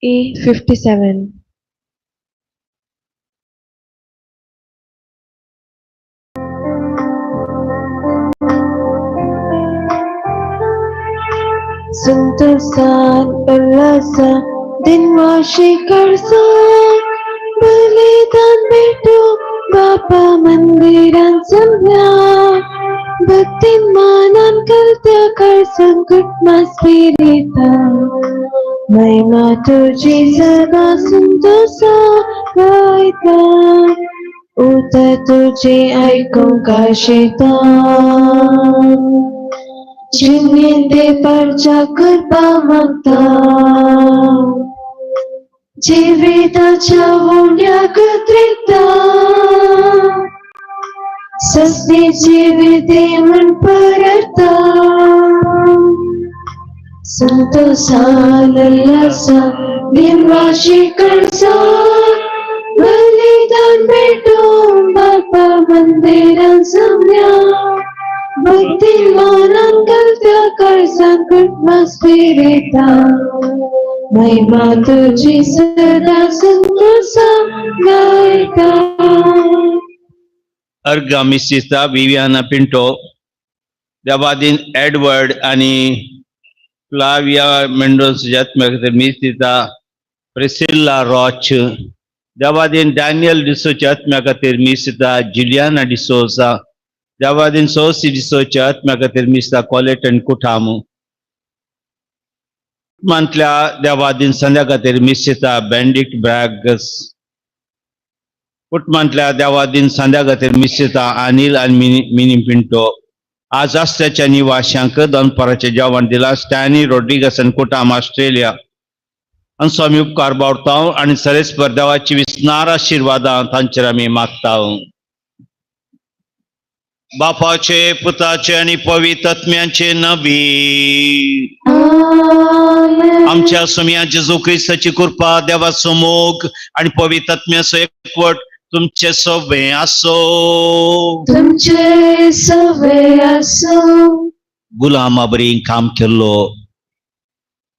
E57. संतोषान उल्हासा दिनवाशी करसान बलिदान भेटो बापा मंदिरान जमल्या भक्तीन मानान करत्या करसान कुटुंबा स्पिरिता महिमा तुझी सदा संतोषा गायता उतर तुझे ऐकूंक आशेता जिन्हें परचा कृपा मागता जिविताच्या उण्याक त्रिता सस्ती जिविते म्हण परता संतोषान उल्हासा दिनवाशी करसा बलिदान भेटो बापा मंदिरान जमल्या भक्ती मानान करत्या करसान कुटुंबा स्पिरिता महिमा तुझी सदा संतोषा गायता. अर्गा मिसिसा विवियाना पिंटो, देवादीन एडवर्ड आनी फ्लाविया मेंडोन्साच्या आत्म्या खातीर मिसिसा प्रिसिल्ला रॉच, देवादीन डॅनियल डिसोच्या आत्म्या खातीर मिसिता जुलियाना डिसोजा, देवादीन सोसी डिसोच्या आत्म्या खातीर मिसिता कॉलेटन कुठामू, कुटुंबांतल्या देवादीन संध्या खातीर मिसिता बेंडिक्ट ब्रॅगस, कुटुंबांतल्या देवादीन संध्या खातीर मिसिता अनिल आनी मिनी मिनी पिंटो. आज आस्त्याच्या निवाशांक दनपाराचें जेवण दिलां स्टॅनी रोड्रिगस आनी कुटाम ऑस्ट्रेलिया. आनी स्वामी उपकार बावडता आनी सरेस्पर देवाची विस्नार आशिर्वादां तांचेर आमी मागता. बापाचे, पुताचे आनी पवित्र आत्म्याचे नबी. आमेन. आमच्या स्वामया जेजू क्रिस्ताची कृपा, देवाचो मोग आनी पवित्र आत्म्याचो एकवट तुमचे सोबे आसो. तुमचे सवे आसो. गुलामा बरी काम केल्लो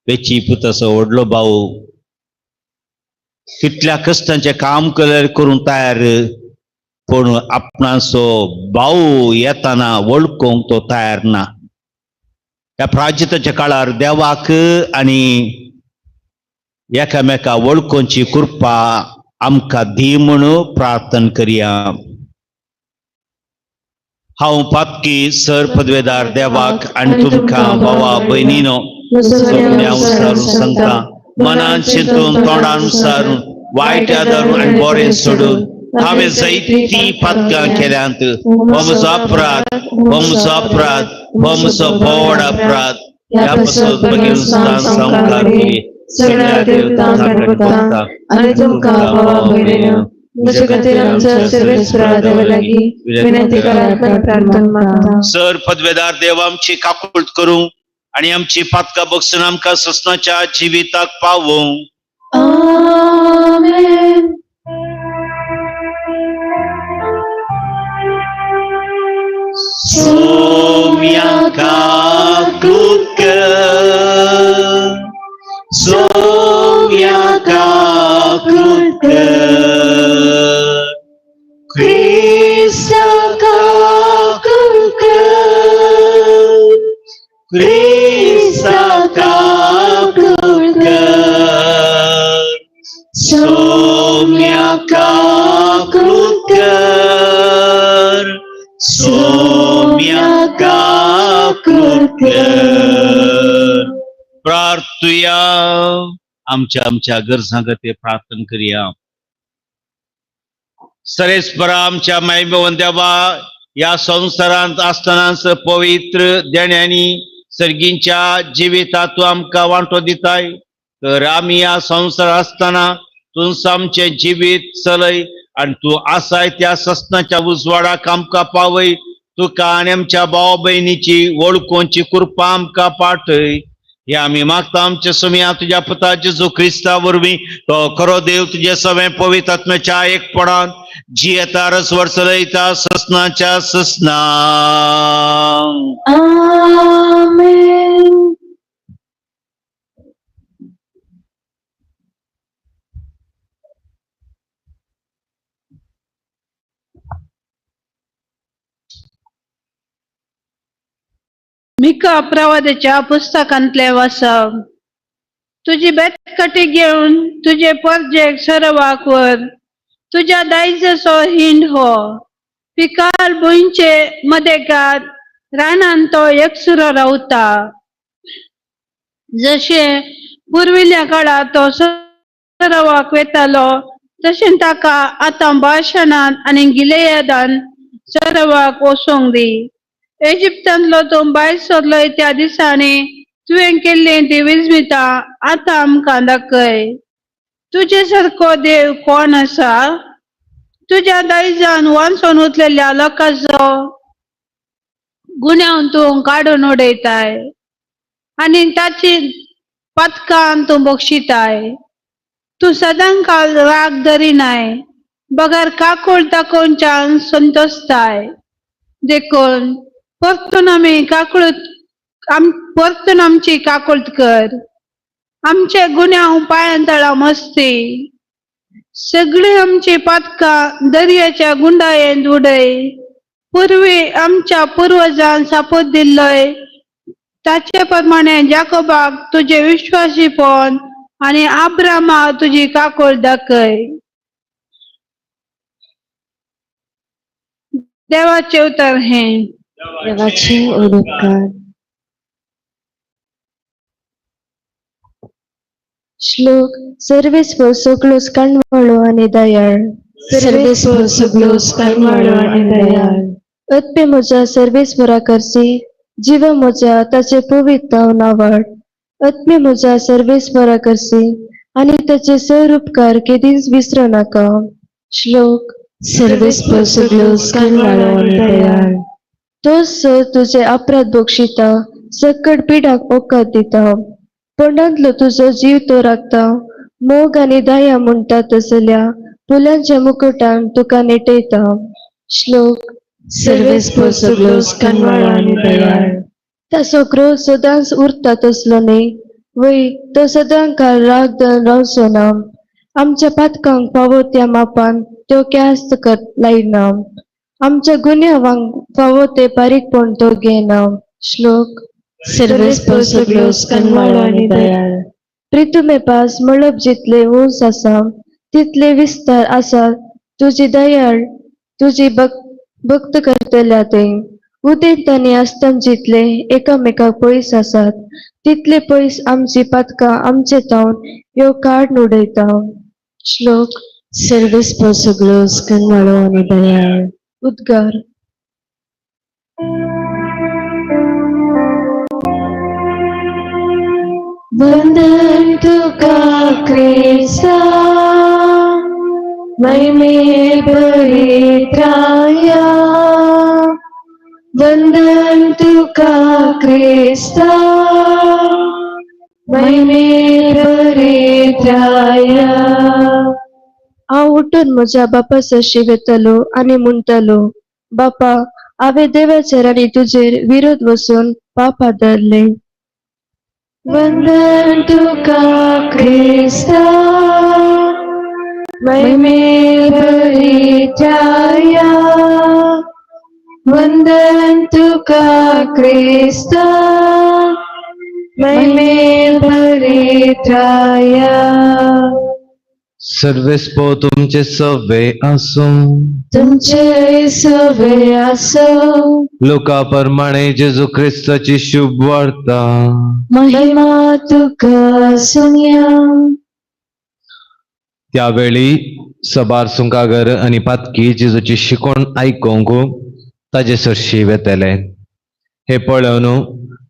वेची पुताचो व्हडलो भाऊ कितल्या कश्टांचें काम केल्यार करूंक तयार, पूण आपणाचो भाऊ येताना वळखूंक तो तयार ना. ह्या प्राजिताच्या काळार देवाक आनी एकामेका वळखूंची कृपा आमकां दी म्हूण प्रार्थना करया. हांव पातकी सर पदवेदार देवाक आनी तुमकां भावा भयणीनो सगळ्या सांगता, मनान चिंतून, तोंडान सारून, वायट आदारून आनी बरें सोडून हांवें जायतीं पातकां केल्यांत. हो म्हजो अपराध, हो म्हजो अपराध, हो म्हजो भोवड अपराध. ह्या पासून भगिनी संकार करी सगळ्या देवतांकडे मागता आनी तुमकां भावा भयणीनो म्हजे खातीर आमच्या सर्वेस्परा देवा लागीं विनंती करात म्हूण प्रार्थना मागता. सर पदवेदार देव आमची काकूळट करूं आणि आमची पातकां बगसून आमकां ससनाच्या जिविताक पावूं. आमेन. सोम्या काकूट कर, सोम्या काकूट कर, क्रिस्ता काकूट कर, क्रिस्ता काकूट कर, सोम्या काकूट कर, सोम्या काकूट कर. प्रार्थुया. आमच्या आमच्या गरजां खातीर प्रार्थना करया. सरेस्परा आमच्या मायभवन देवा, ह्या संवसारांत आसतनाच पवित्र देण्यांनी सर्गींच्या जिवितात तूं आमकां वांटो दिताय, तर आमी ह्या संवसार आसतना तूं आमचें जिवीत चलय आनी तूं आसाय त्या सस्नाच्या उजवाडाक आमकां पावय. तुका आनी आमच्या भाव भयणीची वळखूंची कृपा आमकां पाठय. हे आमी मागता आमच्या सुमया तुज्या पुता जेजू क्रिस्ता वरवीं, तो खरो देव, तुजे सगळें पवित्र आत्म्याच्या एकपणान जियेता, रसवर चलयता ससनाच्या ससना. आमेन. मिका प्रवादाच्या पुस्तकांतलें वाचप. तुजी बेतकटी घेवन तुजे परजेक सरवाक व्हर. तुज्या दायजाचो हिंड हो. पिकाल भुंयचे मदेगात रानान तो एकसुरो रावता. जशें पुर्विल्ल्या काळार तो सरवाक वेतालो तशें ताका आतां बाशणांत आनी गिलेयादान सरवाक वचोंक दी. इजिप्तांतलो तूं भायर सरलोय त्या दिसांनी तुवें केल्लीं ती विस्मितां आतां आमकां दाखय. तुजे सारको देव कोण आसा? तुज्या दायजान वांचोन उरलेल्या लोकांचो गुन्यांव तूं काडून उडयताय आनी ताची पातकां तूं बक्षिताय. तूं सदांकाळ राग धरिनाय बगर काकूळ दाखोवच्यान संतोशताय. देखून परतून आमी काकूळत आम परतून आमची काकूळत कर. आमचे गुन्यांव पांयां तळा मस्ती. सगळीं आमची पातकां दर्याच्या गुंडायेंत उडय. पुर्वी आमच्या पुर्वजान सापोत दिल्लोय ताचे प्रमाणे जाकोबाक तुजें विश्वासीपण आनी आब्रामाक तुजी काकूळ दाखय. देवाचें उतर हें. देवाचे उपकार. श्लोक सर्वेस्पर सगळोच काणवाळो आनी दयाळ. सर्वेस्पर सगळोच काणवाळो आनी दयाळ. अत्पे म्हज्या सर्वेस्परा करसी जीव म्हज्या ताचे पवित्र नावाड. आत्मे म्हज्या सर्वेस्परा करसी आनी ताचे सर उपकार केदींच विसरो नाका. श्लोक सर्वेस्पर सगळोच काणवाळो आनी दयाळ. तोच सर तुजे अपराध बक्षिता, सकट पिडाक ओकाद दिता. पोंडांतलो तुजो जीव तो राखता. मोग आनी दया म्हणटा तसल्या फुलांच्या मुकुटान तुका नेटयता. श्लोक सर्वेस्पर सगळोच काणवाळो आनी दयाळ. ताचो क्रोध सदांच उरता तसलो न्ही, वय तो सदां काळ राग धरून रावचो ना. आमच्या पातकांक फावो त्या मापान त्यो ख्यास्त कर लायना. आमच्या गुन्यांवांक फावो ते बारीकपण तो घेना. श्लोक सर्वेस्पर सगळोच काणवाळो आनी दयाळ. प्रितुमे पास मळब जितले उंच आसा तितले विस्तार आसा तुजी दयाळ तुजी भक्त भक्त करतल्या ते. उदेंत आनी अस्तम जितले एकामेकाक पयस आसात तितले पयस आमची पातकां आमचे तावन ह्यो काडून उडयता. श्लोक सर्वेस्पर सगळोच काणवाळो आनी दयाळ. उद्गार. वंदन तुका क्रिस्ता महिमे परित्राया. वंदन तुका क्रिस्ता महिमे परित्राया. हांव उठून म्हज्या बापा सरशी वेतलो आनी म्हणटलो, बापा, हांवें देवाचेर आनी तुजेर विरोध वचून पाप आदरलें. वंदन तुका क्रिस्ता महिमे परित्राया. वंदन तुका क्रिस्ता महिमे परित्राया. सर्वेस्पर तुमचे सवे आसूं. तुमचे सवे आसो. लोका प्रमाणे जेजू क्रिस्ताची शुभ वार्ता. महिमा तुका सुन्या. त्यावेळी सबार सुंकागर आनी पातकी जेजूची शिकोण आयकोंक ताजे सरशी वेतले. हे पळोवन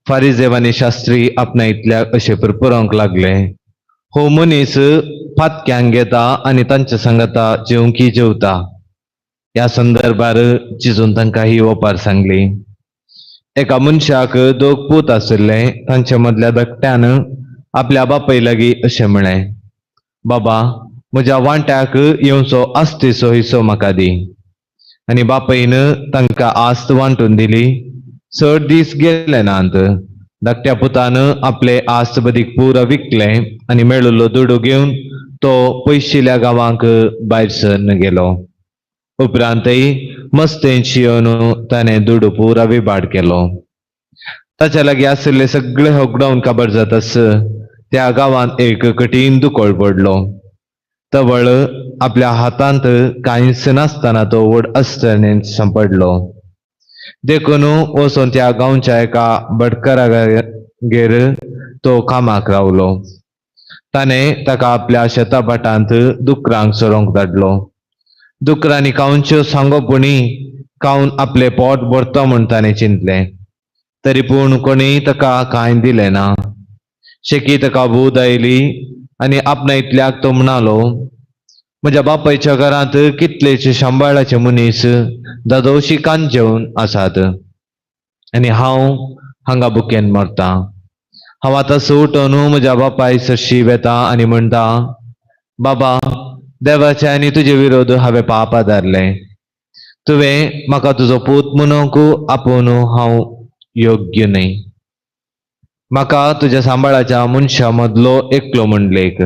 फारिजेव आनी शास्त्री आपणायतल्या अशें पुरपुरोंक लागले, हो मनीस पातक्यांक घेता आनी तांच्या सांगाता जेवंकी जेवता. ह्या संदर्भार जेजून तांकां ही ओपार सांगली. एका मनशाक दोग पूत आशिल्ले. तांच्या मदल्या धाकट्यान आपल्या बापाय लागीं अशें म्हळें, बाबा, म्हज्या वांट्याक येवचो आस्तेचो हिसो म्हाका दी. आनी बापायन तांकां आस्त वांटून दिली. चड दीस गेले नात, धाकट्या पुतान आपले आस्त बदीक पुरो विकलें आनी मेळिल्लो दुडू घेवन तो पयशिल्या गांवांक भायर सरन गेलो. उपरांतय मस्तेंत येवन ताणें दुडू पुरो विबाड केलो. ताच्या लागीं आशिल्ले सगळे होगडावन काबार जातास त्या गांवांत एक कठीण दुकळ पडलो. तवळ आपल्या हातांत कांयच नासतना तो व्हड अडचणेंत सांपडलो. देखून वचून त्या गांवच्या एका बडकरागेर तो कामाक रावलो. ताणें ताका आपल्या शेता भाटांत दुकरांक चरोवंक धाडलो. दुकरांनी खावच्यो सांगो पुणी खावन आपलें पोट भरता म्हूण ताणें चिंतलें, तरी पूण कोणीय ताका कांय दिलें ना. शेकी ताका बूद आयली आनी आपणा इतल्याक तो म्हणालो, म्हज्या बापायच्या घरांत कितलेशे सांबाळाचे मनीस दादोशी कान जेवन आसात आनी हांव हांगा बुकेन मरतां. हांव आतां उठून म्हज्या बापाय सरशी वेता आनी म्हणटा, बाबा, देवाचे आनी तुजे विरोध हांवें पाप आदारलें. तुवें म्हाका तुजो पूत म्हणूंक आपोवन हांव योग्य न्हय. म्हाका तुज्या सांबाळाच्या मनशां मदलो एकलो म्हण लेख.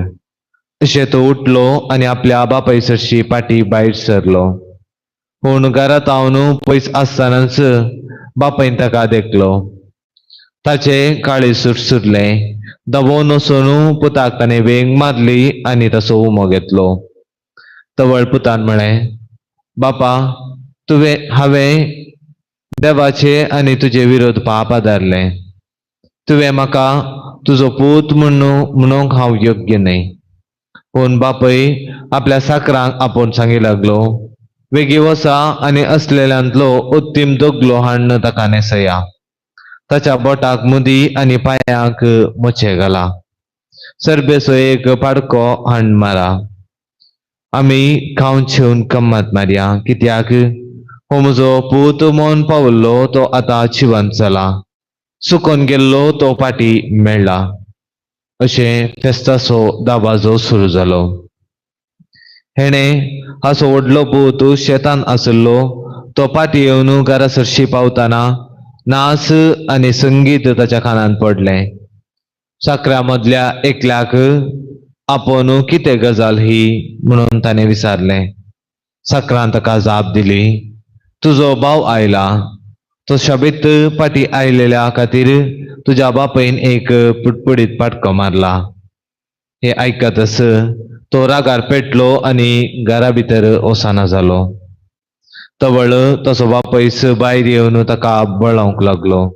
अशें तो उठलो आनी आपल्या बापाय सरशी पाटी भायर सरलो. पूण घरांत हांव पयस आसतनाच बापायन ताका देखलो. ताचें काळीज सुरसुरलें. दबोवन वचून पुताक ताणें वेंग मारली आनी ताचो उमो घेतलो. तवळ पुतान म्हळें, बापा, तुवें हांवें देवाचे आनी तुजे विरोध पाप आदारलें. तुवें म्हाका तुजो पूत म्हणूंक हांव योग्य न्हय. पूण बापय आपल्या साकरांक आपोवन सांगी लागलो, वेगीं वसा आनी असलेल्यांतलो उत्तीम दगलो हाडून ताका न्हेसया. ताच्या बोटाक मुदी आनी पांयांक मोचे घाला. सरबेचो एक पाडको हाण मारा. आमी खावन जेवन गम्मत मारया, कित्याक हो म्हजो पूत मोन पावल्लो तो आतां जिवंत जाला, सुकोन गेल्लो तो पाटी मेळ्ळा. अशें फेस्ताचो दाबाजो सुरू जालो. हेणें हाचो व्हडलो पूत शेतान आशिल्लो तो पाटी येवन घरा सरशी पावतना नाच आनी संगीत ताच्या कानांत पडलें. साकऱ्या मदल्या एकल्याक आपोवन कितें गजाल ही म्हणून ताणें विचारलें. साकरान ताका जाप दिली, तुजो भाव आयला, तो शबीत पाटी आयलेल्या खातीर तुज्या बापायन एक पुटपुडीत पाटको मारला. हे आयकतच तो रागार पेटलो आनी घरा भितर वचना जालो. तवळ तसो बापयस भायर येवन ताका बळोवंक लागलो.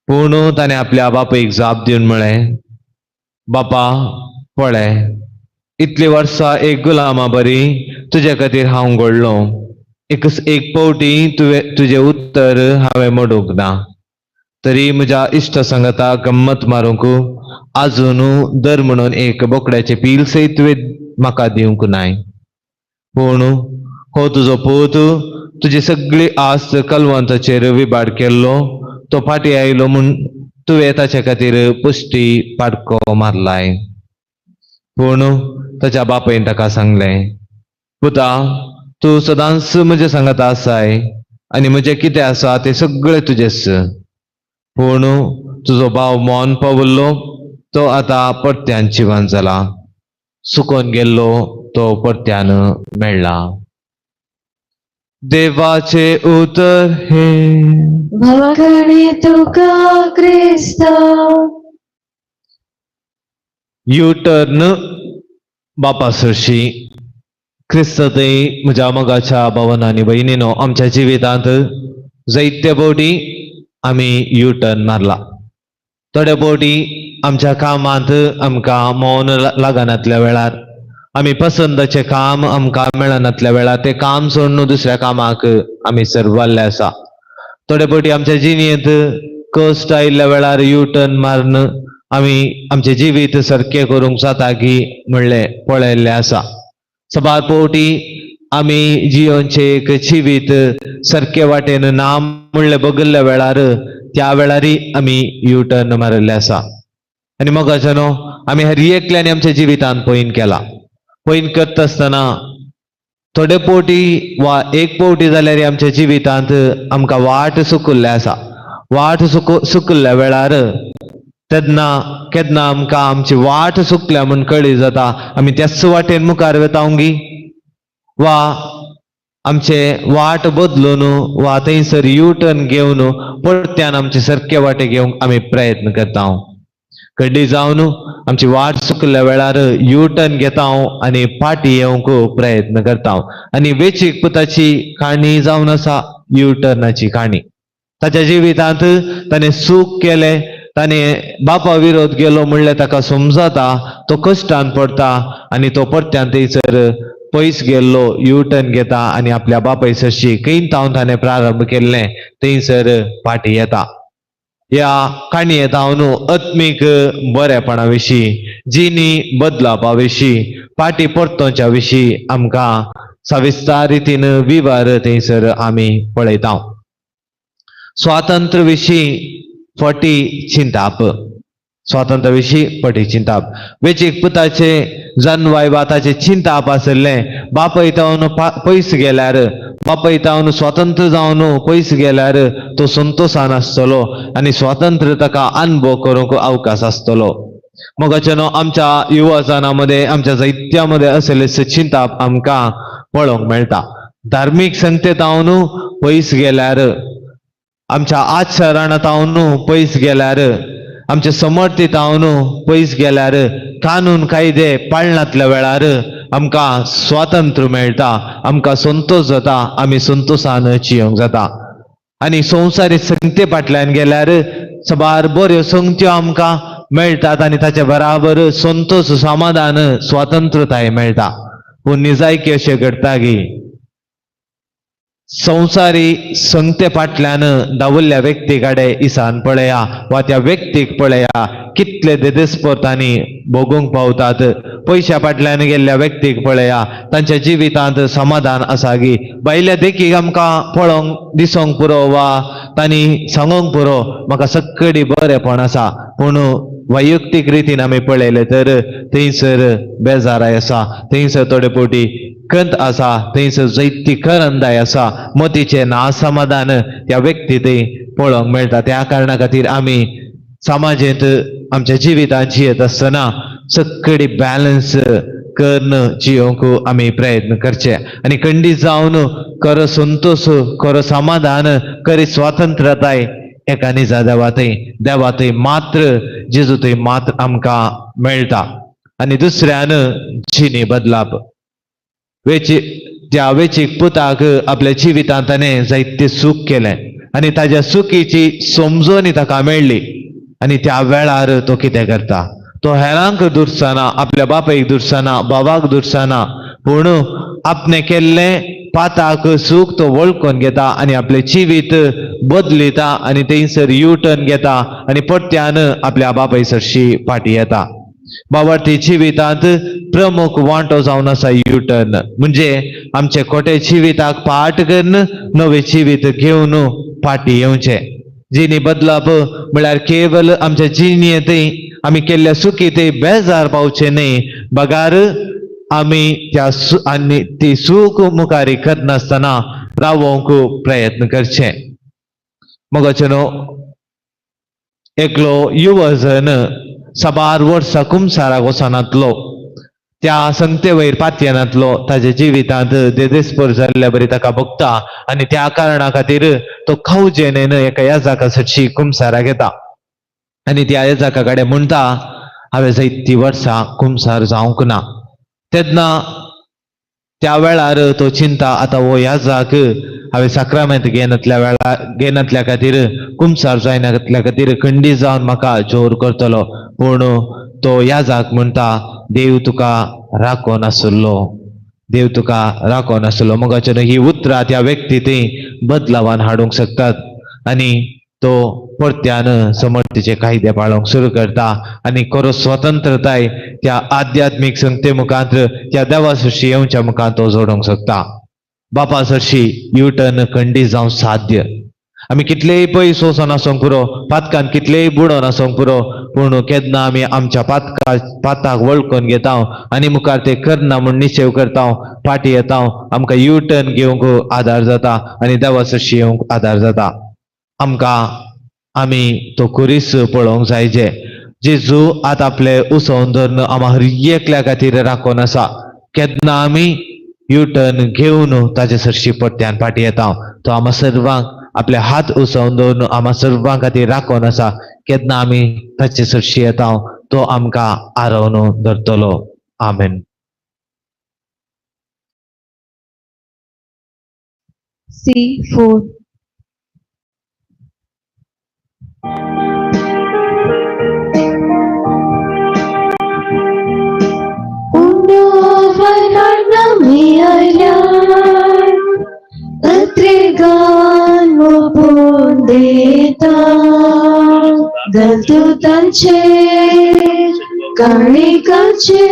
पूण ताणें आपल्या बापायक जाप दिवन म्हळें, बापा, पळय, इतलीं वर्सां एक गुलामा बरी तुजे खातीर हांव घडलो. एक पावटी तुवें तुजें उत्तर हांवें मोडूंक ना, तरी म्हज्या इश्ट सांगता गम्मत मारूंक आजून दर म्हणून एक बोकड्याचें पील सयत तुवें म्हाका दिवंक नाय. पूण हो तुजो पूत तुजी सगळी आस्त कलवंताचेर विबाड केल्लो तो फाटीं आयलो म्हूण तुवें ताचे खातीर पुश्टी पाडको मारलाय. पूण ताच्या बापायन ताका सांगलें, पुता, तूं सदांच म्हजें सांगता आसाय आनी म्हजें कितें आसा तें सगळें तुजेंच. पूण तुजो भाव मोन पावल्लो तो आतां परत्यान जिवन जाला, सुकोन गेल्लो तो परत्यान मेळ्ळा. देवाचे उतर हे. वाखाणे तुका क्रिस्ता. यू टर्न बापा सरशी. क्रिस्ततय म्हज्या मोगाच्या भावान आनी भयणीनो, आमच्या जिवितांत जायते फावटी आमी यू टर्न मारला. थोडे फावटी आमच्या कामांत आमकां मौन लागनातल्या वेळार, आमी पसंदाचें काम आमकां मेळनातल्या वेळार तें काम सोडून दुसऱ्या कामाक आमी सरवाल्ले आसा. थोडे फावटी आमच्या जिणेंत कश्ट आयिल्ल्या वेळार यू टर्न मारून आमी आमचें जिवीत सारकें करूंक जाता की म्हणलें पळयल्लें आसा. सबार फावटी आमी जियोनचें एक जिवीत सारके वाटेन ना म्हणलें बगल्ल्या वेळार त्या वेळारय आमी यू टर्न मारिल्लें आसा. आनी मोगाच्यानो, आमी हर एकल्यान आमच्या जिवितांत पयन केला. पयन करता आसतना थोडे फावटी वा एक फावटी जाल्यार आमच्या जिवितांत आमकां वाट सुकुल्ले आसा. वाट सुकुल्ल्या वेळार तेन्ना केन्ना आमकां आमची वाट सुकल्या म्हूण कळी जाता, आमी त्याच वाटेन मुखार वता गी वा आमचे वाट बदलून वा थंयसर यू टर्न घेवन परत्यान आमचे सारके वाटे घेवंक आमी प्रयत्न करता. कड्डी जावन आमची वाट चुकल्या वेळार यू टर्न घेता आनी फाटी येवंक प्रयत्न करता. आनी वेचीक पुताची काणी जावन आसा यू टर्नाची काणी. ताच्या जिवितांत ताणें चूक केलें, ताणें बापा विरोध गेलो म्हणल्यार ताका समजता, तो कश्टान पडटा आनी तो परत्यान थंयसर पयस गेल्लो यू टर्न घेता आनी आपल्या बापाय सरशी खंय तावन ताणें प्रारंभ केल्लें थंयसर फाटी येता. ह्या काणयेंत हांव न्हू आत्मीक बरेपणा विशीं, जिणी बदलापा विशीं, फाटी परतोवच्या विशीं आमकां सविस्तर रितीन विवर थंयसर आमी पळयता. स्वातंत्र्य विशीं फटी चिंताप, स्वातंत्र्य विशीं फटी चिंताप. वेचीक पुताचे जनवाय वा ताचें चिंताप आसलें, बापय तावन पयस गेल्यार, बापय तावन स्वतंत्र जावन पयस गेल्यार तो संतोशान आसतलो आनी स्वातंत्र्य ताका अनुभव करूंक अवकाश आसतलो. मोगाचे न्हू, आमच्या युवाजनां मदें, आमच्या जायत्या मदें असले चिंताप आमकां पळोवंक मेळटा. धार्मीक संगते तावन पयस गेल्यार, आमच्या आचरणां तावन पयस गेल्यार, आमचे समर्थी तावन पयस गेल्यार, कानून कायदे पाळनातल्या वेळार आमकां स्वातंत्र्य मेळटा, आमकां संतोश जाता, आमी संतोशान जियोंक जाता. आनी संवसारीक संगते फाटल्यान गेल्यार साबार बऱ्यो संगत्यो आमकां मेळटात आनी ताचे बराबर संतोश, समाधान, स्वातंत्रताय मेळटा. पूण निजायकी अशें घडटा की संवसारी संगते फाटल्यान धांवल्ल्या व्यक्ती कडेन इसान पळया वा त्या व्यक्तीक पळया, कितले देदेस्पोर्तांनी भोगूंक पावतात. पयशा फाटल्यान गेल्ल्या व्यक्तीक पळया, तांच्या जिवितांत समाधान आसा गी? भायल्या देखीक आमकां पळोवंक दिसोंक पुरो वा तांणी सांगोंक पुरो म्हाका सक्कडी बरेपण आसा, पूण वैयक्तीक रितीन आमी पळयलें तर थंयसर बेजाराय आसा, थंयसर थोडे फावटी खंत आसा, थंयसर जैती करंदाय आसा, मतीचें नासमाधान त्या व्यक्ती थंय पळोवंक मेळटा. त्या कारणा खातीर आमी समाजेंत आमच्या जिवितांत जियेत आसतना सक्कडी बॅलन्स करून जियोवंक आमी प्रयत्न करचे आनी खंडीत जावन खरो संतोश, खरो समाधान, खरी स्वातंत्रताय एका निजा देवा थंय, देवा थंय मात्र, जेजू थंय मात्र आमकां मेळटा. आनी दुसऱ्यान जिणी बदलाप. वेची त्या वेचीक पुताक आपल्या जिवितांत ताणें जायतें सूख केलें आनी ताज्या सुखीची समजणी ताका मेळ्ळी. आनी त्या वेळार तो कितें करता? तो हेरांक दुरसाना, आपल्या बापायक दुरसाना, बाबाक दुरसाना, पूण आपणें केल्लें पाताक सूख तो वळखून घेता आनी आपलें जिवीत बदलिता आनी थंयसर यू टर्न घेता आनी परत्यान आपल्या बापाय सरशी फाटी येता. बाबार्थी जिवितांत प्रमुख वांटो जावन आसा यू टर्न, म्हणजे आमचे खोटे जिविताक पाठ करून नवें जिवीत घेवन फाटी येवचें. जिणी बदलप म्हळ्यार केवल आमच्या जिणेंतय आमी केल्ल्या चुकीतय बेजार पावचें न्हय, बगार आमी त्या आनी ती चूक मुखार करनासतना रावोवंक प्रयत्न करचे. मोगाचे न्हू, एकलो युवजन साबार वर्सां कुमसाराक वचनातलो, त्या संगते वयर पातयेनातलो, ताज्या जिवितांत देदेस्पर जाल्ल्या बरी ताका भोगता आनी त्या कारणा खातीर तो खावजेनेन एका याजाका सरशी कुमसाराक येता आनी त्या याजाका कडेन म्हणटा, हांवें जायतीं वर्सां कुमसार जावंक ना. तेन्ना त्या वेळार तो चिंता, आतां हो याजाक हांवें साक्रामेंत घेनातल्या वेळार, घेनातल्या खातीर, कुमसार जायनातल्या खातीर खंडीत जावन म्हाका जोर करतलो. पूण तो याजाक म्हणटा, देव तुका राखोन आसलो, देव तुका राखोन आसलो. मोगाचें, ही उतरां त्या व्यक्ती थंय बदलावान हाडूंक शकतात आनी तो परत्यान समर्थीचे कायदे पाळोवंक सुरू करता आनी खरो स्वतंत्रताय त्या आध्यात्मीक संगते मुखांत, त्या देवा सरशी येवच्या मुखांत तो जोडूंक शकता. बापा सरशी यू टर्न खंडीत जावं साध्य. आमी कितलेय पयस वचोन आसोंक पुरो, पातकान कितलेय बुडोन आसोंक पुरो, पूण केन्ना आमी आमच्या पाताक वळखून घेता आनी मुखार ते करना म्हूण निश्चेव करता, फाटी येता, आमकां यू टर्न घेवंक आदार जाता आनी देवा सरशी येवंक आदार जाता आमकां. आमी तो खुरीस पळोवंक जाय जे जेजू आतां आपले उसोवन धरून आमकां हर एकल्या खातीर राखोन आसा. केन्ना आमी यू टर्न घेवन ताजे सरशी परत्यान फाटीं येता. तो आमा सर्वांक आपले हात उसोवन दवरून आमा सर्वां खातीर राखोन आसा. केन्ना आमी ताचे सरशी येता तो आमकां आरोवन धरतलो. आमेन. C4. गलतुतांचे काणिकाचे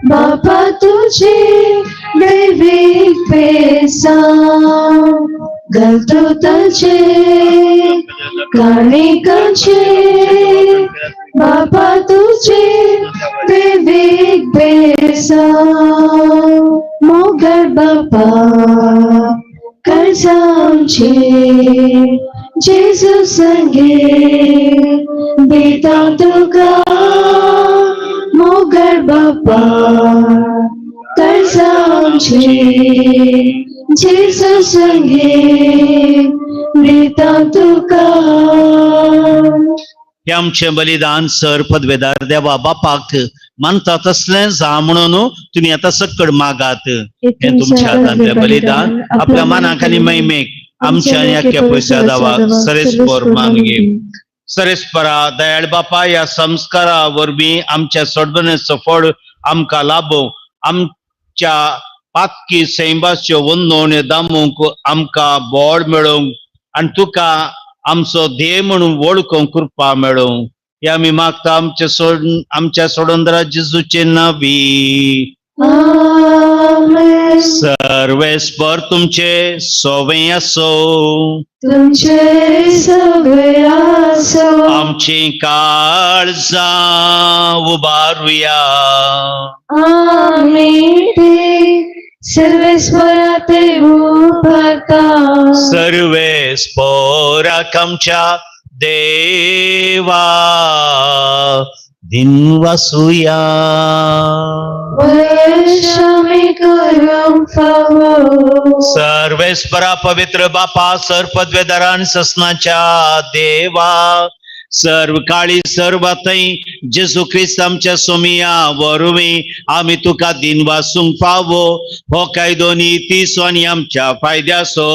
बापा तुझे दैवीक पेसा गलतुतांचे काणिकाचे बापा तुझे दैवीक पेसा मोगर बापा कर्जांचे जेजू संगे दिता तुका मोगर बापा कर्जांचे जेजू संगे दिता तुका. हे आमचें बलिदान सर पदवेदार देवा बापाक मानता तसलें जा म्हणून तुमी आतां सक्कड मागात. हे तुमच्या हातांतलें बलिदान आपल्या मनाक आनी महिमेक आमच्या आनी आख्या पयशा दावाक सरेस्पर मानगे. सरेस्परा दयाळ बापा ह्या संस्कारा वरवीं आमच्या सोडबण्याचो फळ आमकां लाभो. आमच्या पातकी सैंबाच्यो वंदोवण्यो दामूंक आमकां बोड मेळोवंक आनी तुका आमचो ध्येय म्हणून वळखूंक कृपा मेळोवंक हे आमी मागता आमच्या सोड आमच्या सोडंदरा जेजूचे नावी. आमेन. सर्वेस्पर तुमचे सोवे असो. तुमचे सगळे आसो. आमची काळजां उबारुया. आमी ते सर्वेस्परा ते उभारता. सर्वेस्पराक आमच्या देवा दिनवासुया. वर्षामी करूंक फावो. सर्वेस्परा पवित्र बापा सर पदवेदारान ससनाच्या देवा सर्व काळी सर्व थंय जेजू क्रिस्त आमच्या सोमिया वरवीं आमी तुका दिनवासूंक फावो. हो कायदो नितीचो आनी आमच्या फायद्याचो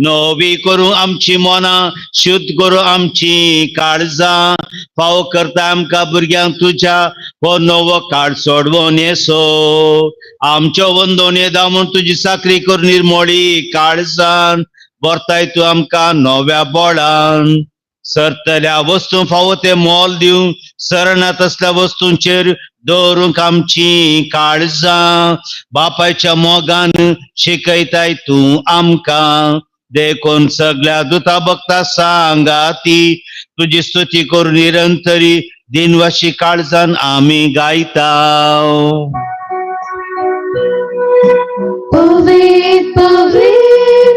नवी करूं आमची मनां शुद्ध करूं आमची काळजां फावो करता आमकां भुरग्यांक तुज्या हो नवो काळ सोडवून येसो. आमच्यो वंदोवण्यो दामून तुजी चाकरी करून निर्मोळी काळजान भरताय तूं आमकां नव्या बोळान. सरतल्या वस्तू फावो ते मोल दिवंक सरना तसल्या वस्तूंचेर दवरूंक आमची काळजां बापायच्या मोगान शिकयताय तूं आमकां. देखून सगळ्या दुता भक्ता सांगा ती तुजी स्तुती करून निरंतरी दिनवाशी काळजान आमी गायता. पवित्र पवित्र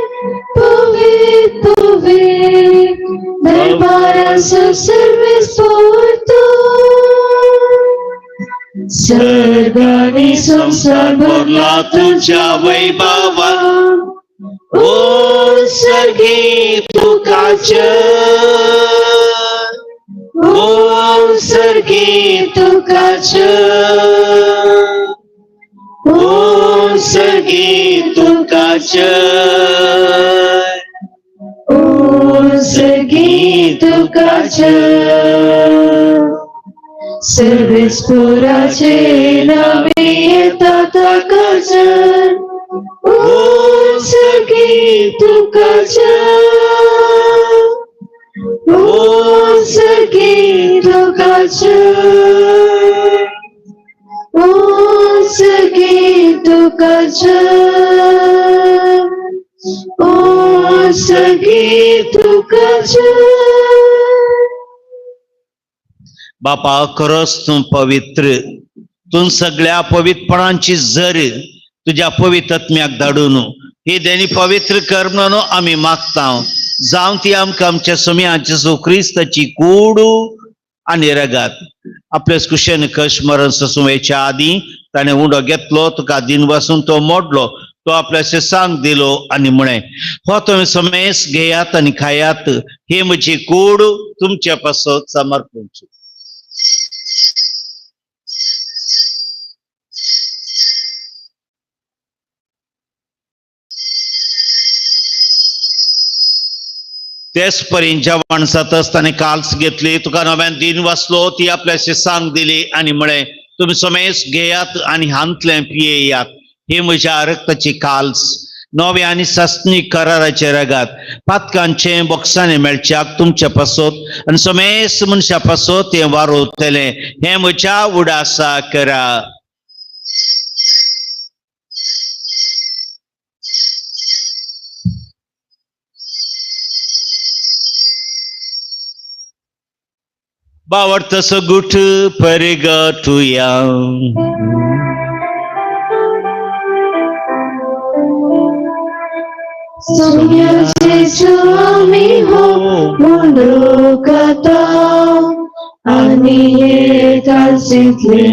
पवित्र पवित्र दरबाराचो सर्वेस्पर तूं. सर्ग आनी संवसार भरला तुझ्या वैभवान. ओ सर्गी तुकाच ओ सर्गी तुकाच ओ सर्गी तुकाच ओ सर्गी तुकाच सर्वेस्पराचे नावे येता ताकाच. ओ सर्गी तुकाच ओ सर्गी तुकाच ओ सर्गी तुकाच ओ सर्गी तुकाच. बापा खरोच तूं पवित्र तूं सगळ्या पवित्रपणांची जर तुज्या पवित्र आत्म्याक धाडून ही देणी पवित्र कर म्हणून आमी मागता. जावं ती आमकां आमच्या सोम्या जेजू क्रिस्ताची कूड आनी रगात आपले कुशेन कश मरण ससूं वयच्या आदीं ताणें उंडो घेतलो, तुका दिन बसून तो मोडलो, तो आपल्या शिसांक दिलो आनी म्हळें, हो तुमी समेस घेयात आनी खायात, ही म्हजी कूड तुमचे पासत समर्पणची. तेच परीन जेवण जातच ताणें काल्स घेतली, तुका नव्यान दिन वाचलो, ती आपल्या शिसांक दिली आनी म्हळें, तुमी समेस घेयात आनी हांतलें पियेयात, ही म्हज्या रक्ताची काल्स, नव्या आनी सासणी कराराचे रगात, पातकांचे बोक्सांनी मेळच्याक तुमच्या पासत आनी समेस मनशा पासत तें वारोवतलें, हें म्हज्या उडासा करा. बावडतसो गुठ परगटुया. सोम्या जेजू आमी हो मुंडो खाता आनी हे कालसींतले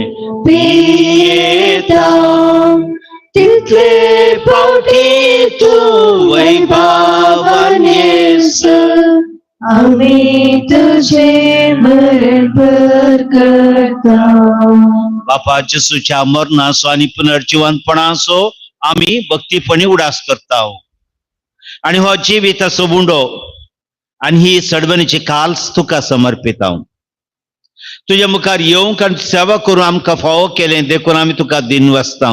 पियेता, तितले पावटी तूं वैभवान येसर आमी तुझे मरण करता. बापा जेसूच्या मरणाचो आनी पुनर्जिवंतपणाचो आमी भक्तीपणी उडास करता आनी हो जिविताचो बुंडो आनी ही सडवणीची काल्स तुका समर्पिता. तुज्या मुखार येवंक आनी सेवा करून आमकां फावो केलें देखून आमी तुका दिन वाचता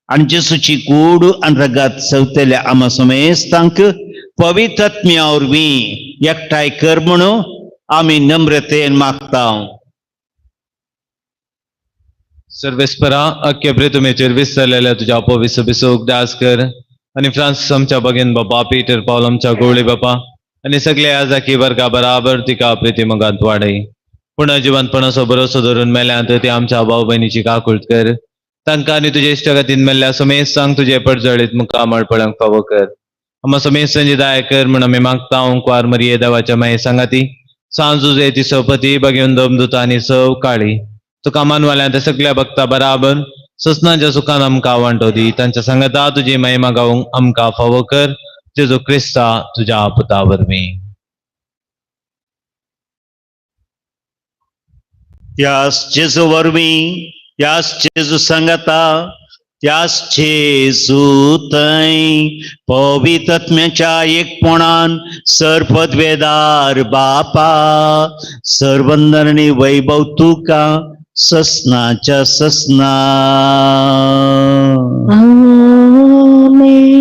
आनी जेसूची कूड आनी रगात सवतल्या आमा समेस्तांक पवित्र आत्म्या वरवीं एकठांय कर म्हणून आमी नम्रतेन मागता. सर्वेस्परा अख्खे प्रितुमेचेर विसरलेल्या तुज्या पवित्र उगडास कर आनी फ्रांसीस आमच्या बगेन बापा, पीटर पावल आमच्या गोवळी बापा आनी सगळे आजाकी वर्गा बराबर तिका प्रिती मोगांत वाडय. पुणा जिवंतपणाचो भरोसो धरून मेल्यांत ती आमच्या भाव भयणीची काकूळट कर, तांकां आनी तुजे इश्टागतीन मेल्ल्या समेस्तांक तुजे पडजळीत मुखामळ पळोवंक फावो कर. आमा समेस्तांची दया कर म्हूण आमी मागता. कुवार मरिये देवाच्या माये सांगाती सांजुजे ती सोपती बगेवन दमदुता आनी सव काळी तुका मानवाल्यांत सगळ्या भक्ता बराबर ससनाच्या सुखान आमकां वांटो दी. तांच्या सांगाता तुजी महिमा गावंक आमकां फावो कर, जेजू क्रिस्ता तुज्या पुता वरवीं. त्यास जेजू वरवीं, त्यास जेजू सांगाता, त्यास जेजू थंय पवित्र आत्म्याच्या एकपणान सर्पद्वेदार बापा सर्वंदन आनी वैभव तुका ससनाच्या ससना. आमेन.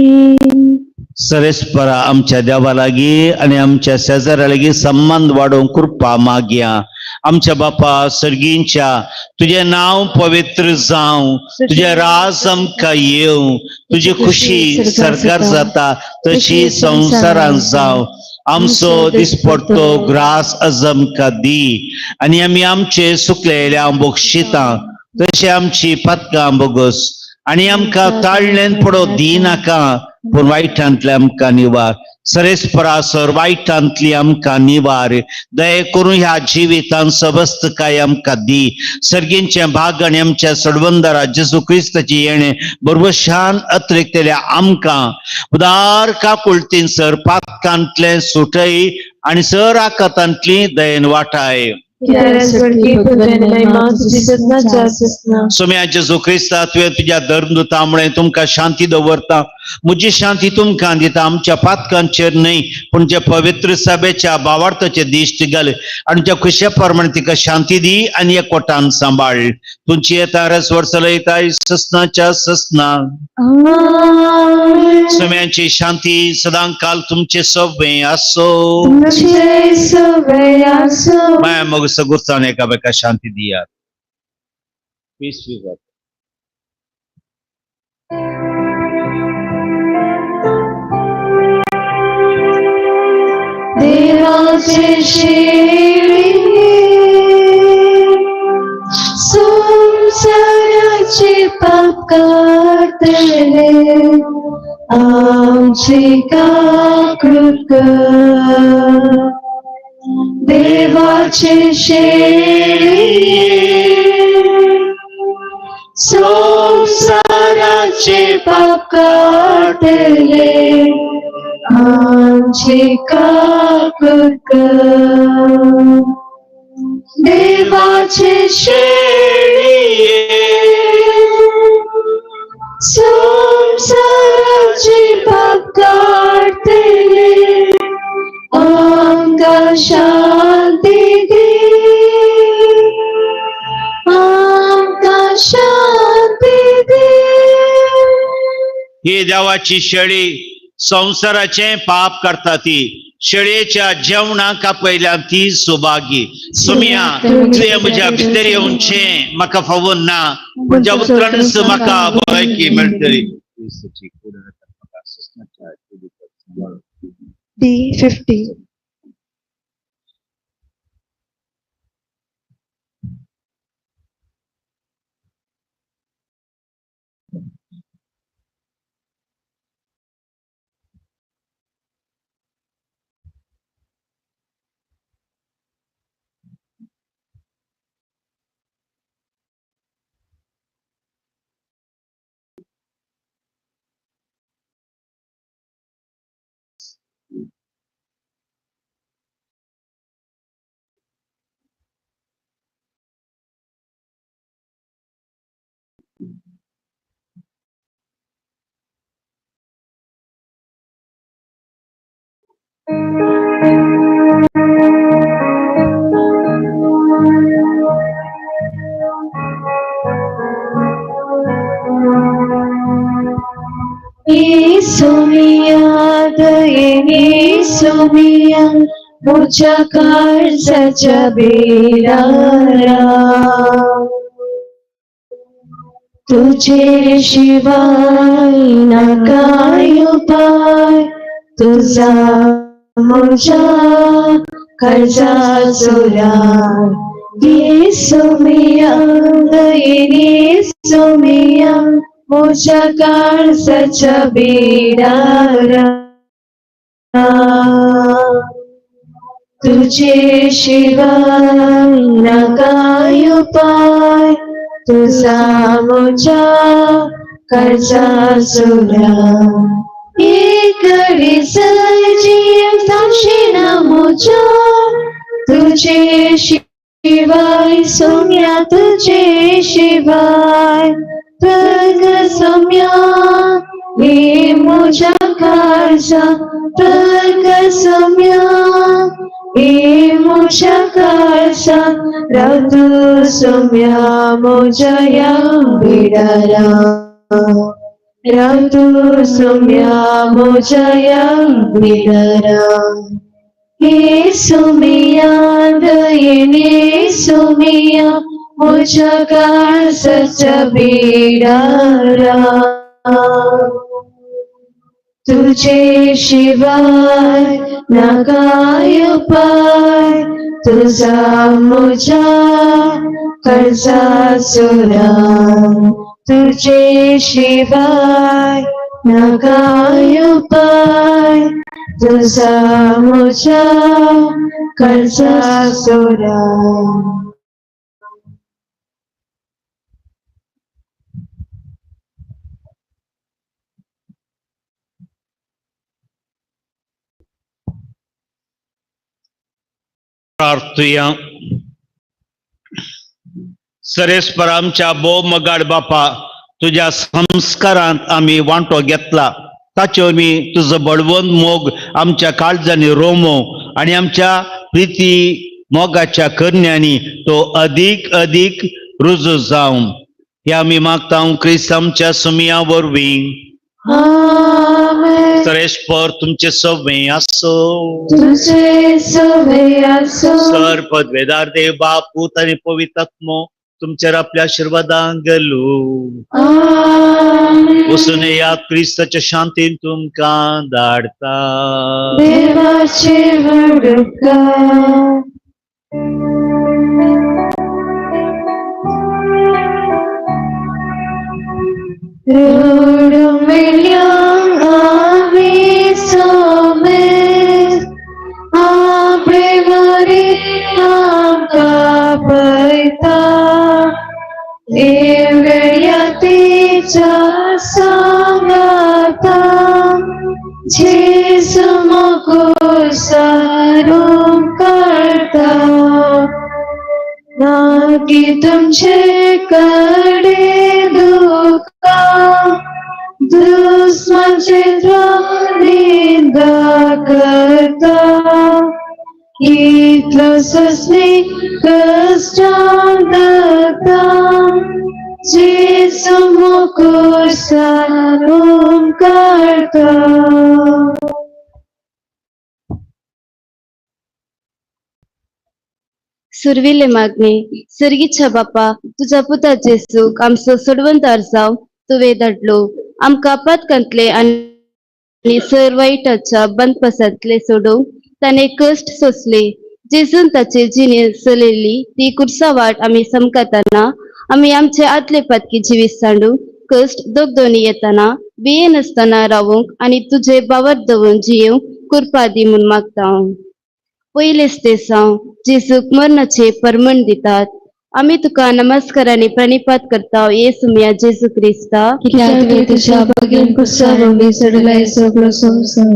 सरेस्परा आमच्या देवा लागीं आनी आमच्या शेजाऱ्या लागीं संबंद वाडोवंक कृपा मागया. आमच्या बापा सर्गींच्या तुजें नांव पवित्र जावं, तुजें राज आमकां येवं, तुजी खुशी सरकार जाता तशी संवसारांत जावं. आमचो दिसपडतो ग्रास आज आमकां दी आनी आमी आमचे सुकलेल्या बक्षिता तशें आमची पातकां बोगस आनी आमकां ताळ्ळेन पडो दी नाका, पूण वायटांतले आमकां निवार. सरेस्परा सर वायटांतली आमकां निवार. दये करून ह्या जिवितान सबस्तकाय आमकां दी. सर्गींचें भाग आनी आमच्या सडवंदरा जेजू क्रिस्ताची येणें बरोबर अतिरिक्तल्या आमकां उदार काकुळतीन सर पातकांतलें सुटय आनी सर आकातांतली दयेन वाटाय. सोम्या जेजू क्रिस्ता तुवें तुज्या धर्मदूता मुळे तुमकां शांती दवरता, म्हजी शांती तुमकां दिता. आमच्या पातकांचेर न्हय पूण ज्या पवित्र सभेच्या भावार्थाचे दिश्ट घाल आनी त्या खुशे प्रमाणे तिका शांती दी आनी एकवटान सांबाळ. तुमची येता रस वर्सलयताय ससनाच्या ससना. सोम्यांची शांती सदां काल तुमचे सवे आसो. माया मग सगुरसान एकामेका शांती दियात. Peace be with. देवाचे शेळी संसाराचे पाप काडतले आमची काकूट कर. देवाचे शेळये संसाराचे पाप काडले आमची काकुळ कर. देवाचे शेळये संसाराचे पाप काडटले आमकां शांती दी, आमकां शांती दी. ही देवाची शेळी संवसाराचें पाप करता ती शेळयेच्या जेवणाक आपयल्यान ती सुभागी. सुमिया तुवें म्हज्या भितर येवचें म्हाका फावून ना, पूण ज्या उतरानच म्हाका भलायकी मेळटली. D50. Somiya दयेने सोमिया म्हज्या काळजाच्या बेरारा तुझे शिवाय ना काय उपाय तुझा म्हज्या काळजाचो राय. सोमिया दयेने सोमिया म्हज्या काळजाच्या बेरारा तुझे शिवाय ना काय उपाय तुझा म्हज्या काळजाचो राय. एक जीव जावशी म्हज्या तुझे शिवाय सोम्या तुझे शिवाय तग सोम्या हे म्हज्या काळजा तग सोम्या हे म्हज्या काळजा राव तूं सोम्या म्हज्या ह्या बिडारा राव तूं सोम्या म्हज्या ह्या बिडारा. हे सोमिया दयेने सोमिया म्हज्या काळजाच्या बिडारा तुझे शिवाय ना काय उपाय तुझा म्हज्या काळजाचो राय. तुझे शिवाय ना काय उपाय तुझा म्हज्या काळजाचो राय. प्रार्थुया. सरेस्पर आमच्या भोव मगाड बापा, तुज्या संस्कारांत आमी वांटो घेतला ताचेर आमी तुजो बळवंत मोग आमच्या काळजांनी रोमो आनी आमच्या प्रिती मोगाच्या करण्यांनी तो अदीक अदीक रुजू जावं हे आमी मागता क्रिस्त आमच्या सुमिया वरवीं. आमेन. सरेस्पर तुमचे सवे आसो. तुझे सवे आसो. सर पदवेदार देव बाप पूत आनी पवित्र आत्मो तुमचेर आपल्या आशिर्वादान घालू. आमेन. वचून येयात, क्रिस्ताच्या शांतीन तुमकां धाडता. देवाचे व्हड उपकार. रडून आमी सोमेर आपणे एवढ्या सांगाता जेजू मोगो सारून करता ना की तुमचे कडे दुःखा दुस्माचे निंदा करता इतलो ससनी कष्टां दत्ता जेजू मोगो सारून करता. सुरविले मागणे. सर्गीच्या बापा, तुझ्या पुता जेसूक आमचो सोडवणदार जावं तुवें धाडलो. आमकां पातकांतले आनी सर वायटाच्या बंदपसांतले सोडोवंक ताणें कश्ट सोंसले. जेजून ताचे जिणें चलयली ती कुर्सा वाट आमी समकाताना आमी आमचे आदले पातकी जिवीत सांडून कश्ट दोगदोनी येताना भियेनासतना रावूंक आनी तुजे बावर दवरून जियेवंक कुरपा दी म्हूण मागता हांव. पयलेच ते साव जेजूक मरणाचे परमण दितात. आमी तुका नमस्कार आनी प्रणिपात करता येसू मिया जेजू क्रिस्ता. कित्याक तुवें तुज्या भगीन कुर्सा वरवीं सोडलाय सगळो संवसार.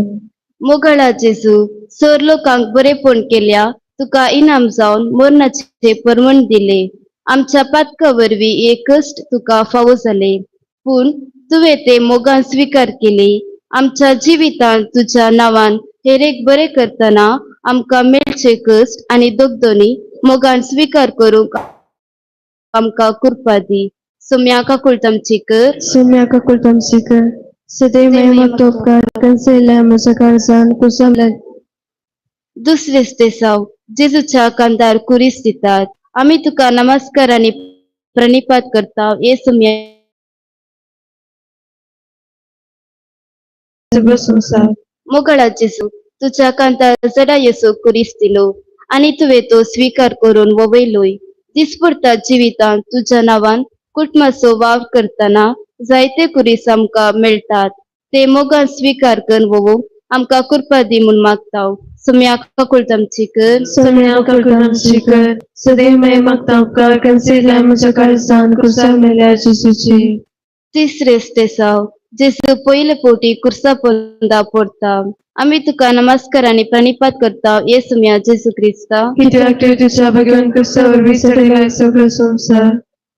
मोगाळा जेजू, सर लोकांक बरेपण केल्या तुका इनाम जावन मरणाचे परमण दिले. आमच्या पातका वरवीं हे कश्ट तुका फावो जाले, पूण तुवें ते मोगान स्विकार केले. आमच्या जिवितांत तुज्या नांवान हेरेक बरें करतना आमकां मेळचे कश्ट आनी दोगदोनी मोगान स्विकार करूंक आमकां कृपा दी. सोम्या काकुळट आमची कर. सुम्या काकुळट आमची कर. सदैव मागतो उपकार कन्सेल्या म्हज्या काळजान कुर्सा. दुसरेच ते साव जेजूच्या कांदार कुरीस दितात. आमी तुका नमस्कार आनी प्रणिपात करता येसू मिया सगळो संवसार. मोगाळा जेजू, तुज्या कांतार जडा येसू कुरीस दिलो आनी तुवें तो स्विकार करून ववयलोय. दिसपुरता जिवितांत तुज्या नांवान कुटुंबाचो वावर करतना जायते कुरीस आमकां मेळटात. ते मोगान स्विकार करून वोवूंक आमकां कृपा दी म्हूण मागता. सुम्या काकुळट आमची कर. सुम्या काकुळट आमची कर. सदैव मागता उपकार कन्सेल्या म्हज्या काळजान कुर्सा मेल्या जेजूची. तिसरेच ते साव जेजू पयले पोटी कुर्सा पोंदा पडता. आमी तुका नमस्कार आनी प्रणिपात करता येसू मिया जेजू क्रिस्ता. कित्याक तुवें तुज्या भगवान कुर्सा वरवीं सोडलाय सगळो संवसार.